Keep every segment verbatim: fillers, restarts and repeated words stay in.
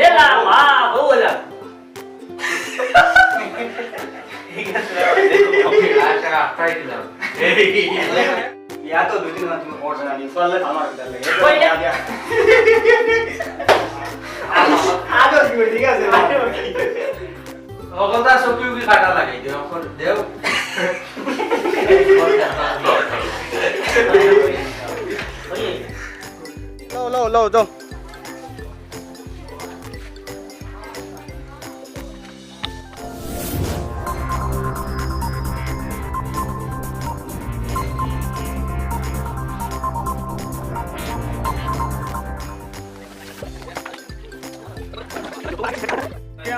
এ না, মা, বউ বলে। ঠিক আছে, আচ্ছা, আটকাই দিলাম। ইয়া তো দুই তিন মাস তুমি করছো না, নি চললে আমার কথা লাগে। কই না? আগে কি ঠিক আছে? হকলতা সত্যি কি কাটা লাগাই দেও, এখন দেও। লও, লও, লও, দাও।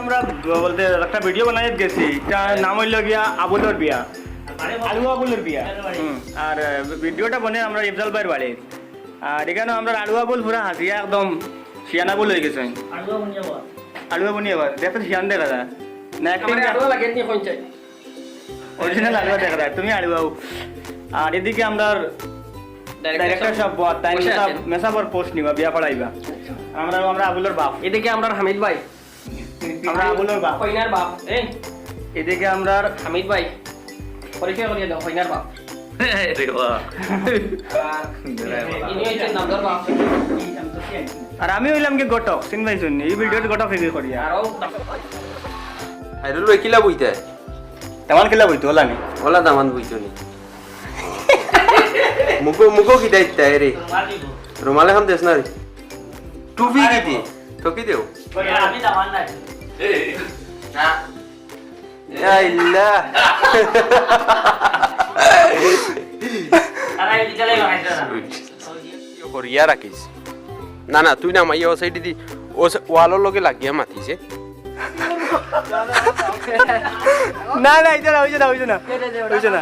আমরা বলতে একটা ভিডিও বানাইতে গেছি, তার নাম অইলো গিয়া আবুলর বিয়া, আলু আবুলর বিয়া। হুম, আর, আহ, ভিডিওটা বনে আমরা ইফজাল ভাইর বাড়ি। আর এখানে আমরা আলু আবুল পুরা হাসিয়া একদম শিয়ানা আবুল অই গেছে। আলুয়া বুনিয়া বাদ। আলুয়া বুনিয়া বাদ। দেখতে শিয়ান দেখা যায়। না, acting আমারে আলুয়া লাগে নি কোন চাই? Original আলুয়া দেখা যায়। তুমি আলুয়াও। আর এদিকে আমরার director সাহেব বওয়াত, তাইন বসে মেসাব-, আছেন। মেসাবর post নিবা, বিয়া পড়াইবা। আর আমরা, আমরা আবুলর বাপ। এদিকে আমরার হামিদ ভাই। আমরা আবুলর বাপ। কইনার বাপ। এই। এদিকে আমরার হামিদ ভাই। পরিচয় করিয়ে দাও, কইনার বাপ। রে বাহ। আর ইনি হইছেন নামদার বাপ। আর আমি অইলাম কি ঘটক, চিনবাই শুননি, এই ভিডিওর ঘটক হিসেবে করিয়া। আরো আইরো লই কিলা বইতে? তেমন কিলা বইতো, ওলা নি? ওলা দামান বইতো নি। মুখো, মুখো কি দায়িত্ব রে? রুমাল এখন দেশ না রে। টুপি কি দি? তো কি দেও? আমি দামান নাই। না। ইয়া ইল্লা। তারা এই বিচারে বানাইছে না। ইয়ে করিয়া রাখিস। না, না, তুই না, মাইয়া ও সাইডে দি, ও সে-, ওয়ালর লগে লাগিয়া মাতিছে। না, না, এটা না, হইছে না, হইছে না। হইছে না।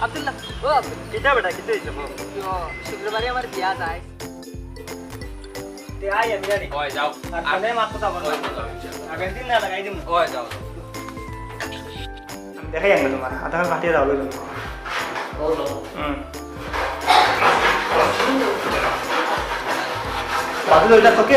আব্দুল্লাহ, ও আব্দুল্লাহ। কিতা বেটা, কিতা হইছে? ও, শুক্রবারে আমার বিয়া যায়। তে আই আমি জানি। ওই যাও। আর ফোনে মাত কথা বলো। ওই যাও, যাও। আগের দিন না লাগাই দিমু। ওই যাও, যাও। আমি দেখাই আনবো তোমার। আধার ফাটিয়ে দাও, লই যাও। হুম। বাদল ওইটা তোকে